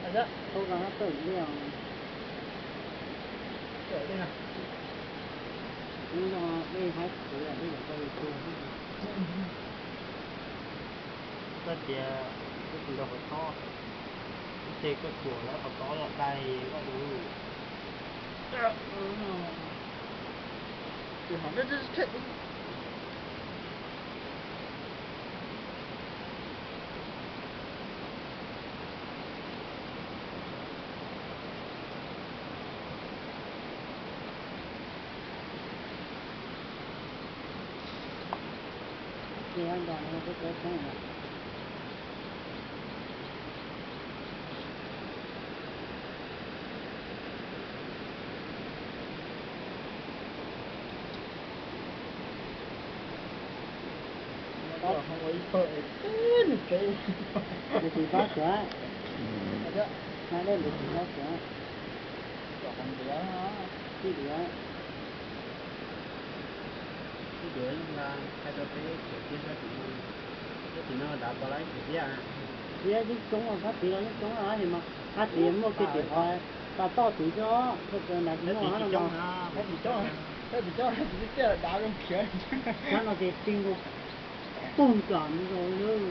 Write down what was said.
Tau zoo no tawm li os. Ub no dej haib kawg, dej lam tau li tuag. Koj tias koj tsis nrog qhov tob, ib teg koj tsuas lawv qhov tob los dai koj tus. Ces nrog no peb cov tshoob no. Nws tsis pab sua, hais dej nws tsis pab sua. Tij Duav, Tij Duav Yooj Nplha hais rau peb khiav txiab sab tim no, sab tim no dav pov lawv khiav txiab. Txiab yeeb coob, sab tid los yeeb coob na, tab sis mas sab tid muaj kiag tim qhov tas toj tid xwb, txhua cov nrad tsis muaj no. Sab tim coob, sab tim coob, sab tim coob dav zoo khiav. Sab no ces ti nkaus, pum kom nkaus lawm.